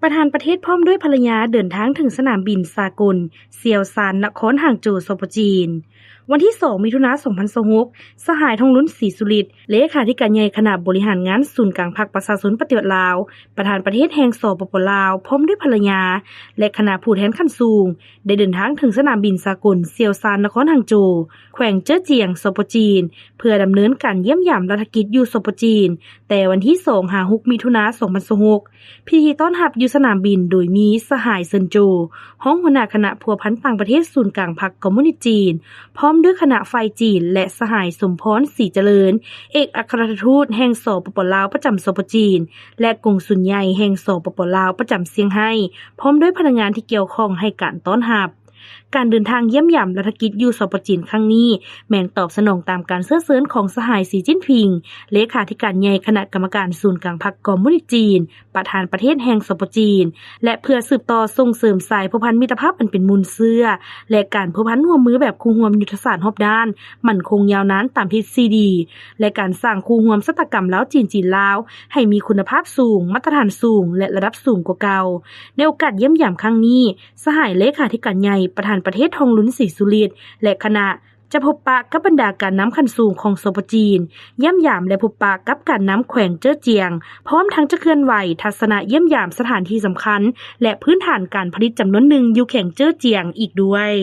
ປະທານປະເທດພ້ອມດ້ວຍພັນລະຍາເດີນທາງເຖິງສະໜາມບິນສາກົນ ຊຽວຊານ ນະຄອນຫາງໂຈວ ສປ ຈີນ. ວັນທີສອງ ມິຖຸນາ ສອງພັນຊາວຫົກ ສະຫາຍ ທອງລຸນ ສີສຸລິດ ເລຂາທິການໃຫຍ່ຄະນະບໍລິຫານງານສູນກາງພັກປະຊາຊົນປະຕິວັດລາວ, ປະທານປະເທດແຫ່ງ ສປປ ລາວ ພ້ອມດ້ວຍພັນລະຍາ ແລະ ຄະນະຜູ້ແທນຂັ້ນສູງ ໄດ້ເດີນທາງເຖິງສະໜາມບິນສາກົນ ຊຽວຊານ ນະຄອນຫາງໂຈວ ແຂວງເຈີຈຽງ ສປ ຈີນ ເພື່ອດຳເນີນການຢ້ຽມຢາມລັດຖະກິດຢູ່ ສປ ຈີນ ແຕ່ວັນທີສອງ ຫາ ຫົກ ມິຖຸນາ ສອງພັນຊາວຫົກ. ພິທີຕ້ອນຮັບຢູ່ສະໜາມບິນໂດຍມີສະຫາຍ ເຊິນໂຈ ຮອງຫົວໜ້າຄະນະພົວພັນຕ່າງປະເທດສູນກາງພັກຄອມມູນິດຈີນ ພ້ອມດ້ວຍຄະນະຝ່າຍຈີນ ແລະ ສະຫາຍ ສົມພອນ ສີຈະເລີນ ເອກອັກຄະລັດຖະທູດແຫ່ງ ສປປ ລາວ ປະຈຳ ສປ ຈີນ ແລະ ກົງສຸນໃຫຍ່ແຫ່ງ ສປປ ລາວ ປະຈຳຊຽງໄຮ້ ພ້ອມດ້ວຍພະນັກງານທີ່ກ່ຽວຂ້ອງໃຫ້ການຕ້ອນຮັບ. ການເດີນທາງຢ້ຽມຢາມລັດຖະກິດຢູ່ ສປ ຈີນ ຄັ້ງນີ້ ແມ່ນຕອບສະໜອງຕາມການເຊື້ອເຊີນຂອງສະຫາຍ ສີຈິ້ນຜິງ ເລຂາທິການໃຫຍ່ຄະນະກຳມະການສູນກາງພັກຄອມມູນິດຈີນ ປະທານປະເທດແຫ່ງ ສປ ຈີນ ແລະ ເພື່ອສືບຕໍ່ສົ່ງເສີມສາຍພົວພັນມິດຕະພາບອັນເປັນມູນເຊື້ອ ແລະ ການພົວພັນຮ່ວມມືແບບຄູ່ຮ່ວມຍຸດທະສາດຮອບດ້ານ ໝັ້ນຄົງຍາວນານຕາມທິດສີ່ດີ ແລະ ການສ້າງຄູ່ຮ່ວມຊະຕາກຳລາວ-ຈີນ ຈີນ-ລາວ ໃຫ້ມີຄຸນນະພາບສູງ, ມາດຕະຖານສູງ ແລະ ລະດັບສູງກວ່າເກົ່າ. ໃນໂອກາດຢ້ຽມຢາມຄັ້ງນີ້, ສະຫາຍເລຂາທິການໃຫຍ່ ປະທານປະເທດ ທອງລຸນ ສີສຸລິດ ແລະ ຄະນະ ຈະພົບປະກັບບັນດາການນຳຂັ້ນສູງຂອງ ສປ ຈີນ, ຢ້ຽມຢາມ ແລະ ພົບປະກັບການນຳແຂວງເຈີຈຽງ, ພ້ອມທັງຈະເຄື່ອນໄຫວທັດສະນະຢ້ຽມຢາມສະຖານທີ່ສຳຄັນ ແລະ ພື້ນຖານການຜະລິດຈຳນວນໜຶ່ງຢູ່ແຂວງເຈີຈຽງອີກດ້ວຍ.